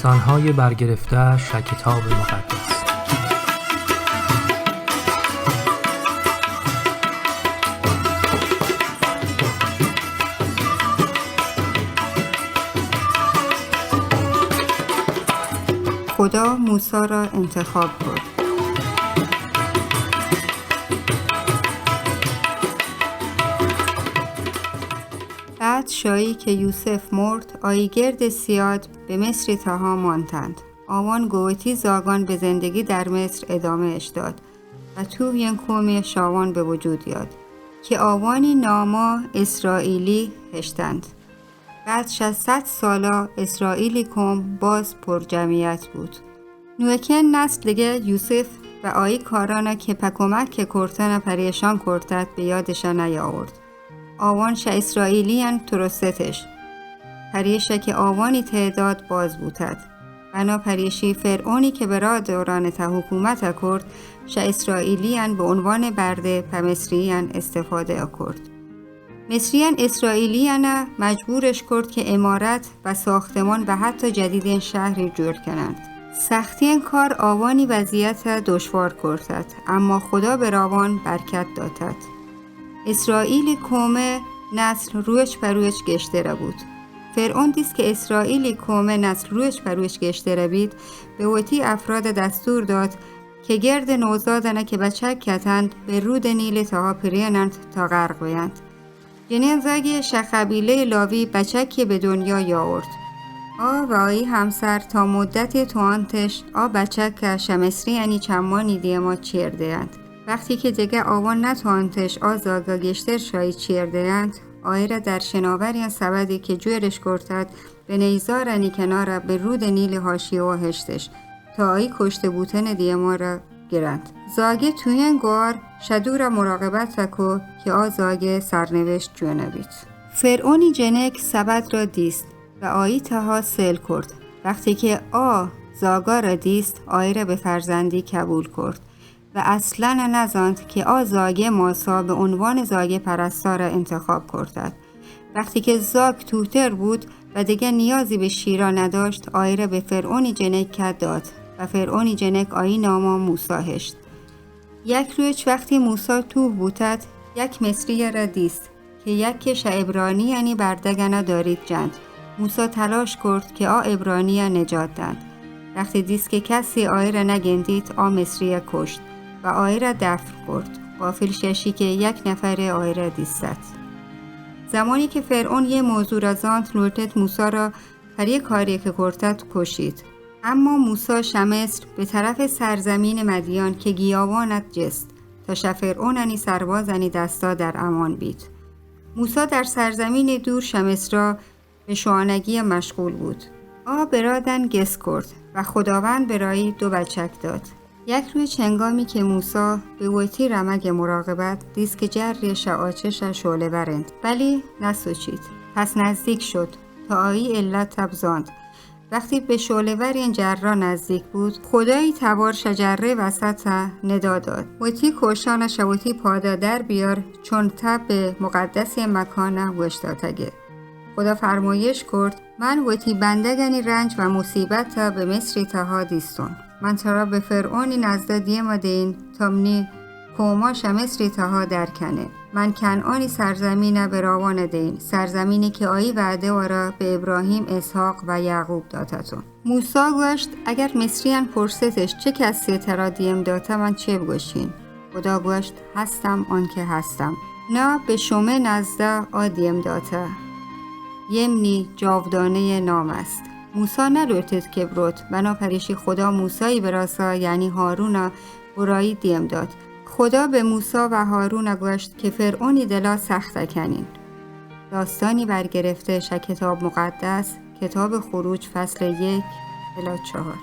داستان‌های برگرفته از کتاب مقدس. خدا موسی را انتخاب کرد. بعد شایی که یوسف مرد، آیی گرد سیاد به مصر تها مانتند. آوان گوتی زاگان به زندگی در مصر ادامه اش داد و توهین قومی شاوان به وجود یاد که آوانی ناما اسرائیلی هشتند. بعد ششصد سالا اسرائیلی قوم باز پر جمعیت بود. نوکین نسل دگه یوسف و آیی کارانا که په کمک که کرتن پریشان کرتت به یادش نیاورد. آوان شه اسرائیلیان ترستش. پریشه که آوانی تعداد باز بوتد. بنا پریشی فرعونی که برا دوران تا حکومت کرد، شه اسرائیلیان به عنوان برده په مصریان استفاده کرد. مصریان اسرائیلیان مجبورش کرد که عمارت و ساختمان و حتی جدیدین شهری جوڑ کنند. سختین کار آوانی وضعیت دشوار کرتد، اما خدا بر آوان برکت داتد. اسرائیلی قوم نسل روچ په روچ گشتره بود. فرعون دیست که اسرائیلی قوم نسل روچ په روچ گشتره بید، به وتی افراد دستور داد که گرد نوزادانه که بچک کتند، به رود نیل تها پرینند تا غرق بینت. جنین زاگی شه قبیله لاوی بچکی به دنیا یاورد. آ و آیی همسر تا مدتی توانتش آ بچک شه مصریانی چمانی دیما چیر دینت. وقتی که دگه آوان نتوانتش آ زاگا گشتر شایی چیر دینت، آیره در شناوریان سبدی که جویرش کرتد، به نیزارانی کنار به رود نیل حاشیه و هشتش تا آیی کشته بوتن دیما را گرند. زاگه توین گوار شدورا مراقبت کو که آ زاگه سرنوشت جوینه بیت. فرعونی جنک سبد را دیست و آیی تها سیل کرد. وقتی که آ زاگا را دیست، آیره به فرزندی قبول کرد و اصلاً نزانت که آ زاگه ماسا به عنوان زاگه پرستار انتخاب کرتد. وقتی که زاگ توتر بود و دیگه نیازی به شیرا نداشت، آیره به فرعونی جنک داد و فرعونی جنک آیی ناما موسی هشت. یک روچ وقتی موسی توه بوتد، یک مصری را دیست که یکی شه عبرانیانی بردگانا داریت جنت. موسی تلاش کرد که آ عبرانیا نجات دنت. وقتی دیست که کسی آیرا نگندیت، آ مصریا کشت و آیرا دفن کرد. غافل ششی که یک نفر آیرا دیستت. زمانی که فرعون یه موضوع را زانت، لوٹت موسی را پر یه کاری که کرتت کشیت. اما موسی شه مصر به طرف سرزمین مدیان که گیاوانت جست، تا شه فرعونانی سربازانی دستا در امان بیت. موسی در سرزمین دور شه مصرا به شوانگی مشغول بود. آ برادن گس کرد و خداوند برایی دو بچک داد. یک روچ هنگامی که موسی به وتی رمگ مراقبت دیست که جری شه آچش شعله ورند، ولی نسوچیت. پس نزدیک شد تا آیی علت بزاند. وقتی به شعله ورین جرا نزدیک بود، خدایی توار شه جره وسط ندا داد: وتی کوشان شه وتی پادا در بیار، چون ته به مقدس مکان گوشتاتگه. خدا فرمایش کرد: من وتی بندگانی رنج و مصیبت به مصری تها دیستون. من ترا به فرعونی نزدا دیما دین تا منی قوما شه مصری تها در کنه. من کنعانی سرزمین به راوان دین، سرزمینی که آیی وعده وارا به ابراهیم، اسحاق و یعقوب داتتون. موسی گوشت: اگر مصریان پرستش چه کسی ترا دیم داته، من چه بگوشین؟ خدا گوشت: هستم آن که هستم. نا به شمه نزدا آ دیم داته. یمنی جاودانه نام است. موسی نلوٹت که بروت، بنا پریشی خدا موسای براسا، یعنی هارونا، برایی دیم داد. خدا به موسی و هارون گوشت که فرعونی دلا سخت کنین. داستانی برگرفته شه کتاب مقدس، کتاب خروج، فصل یک الی چهار.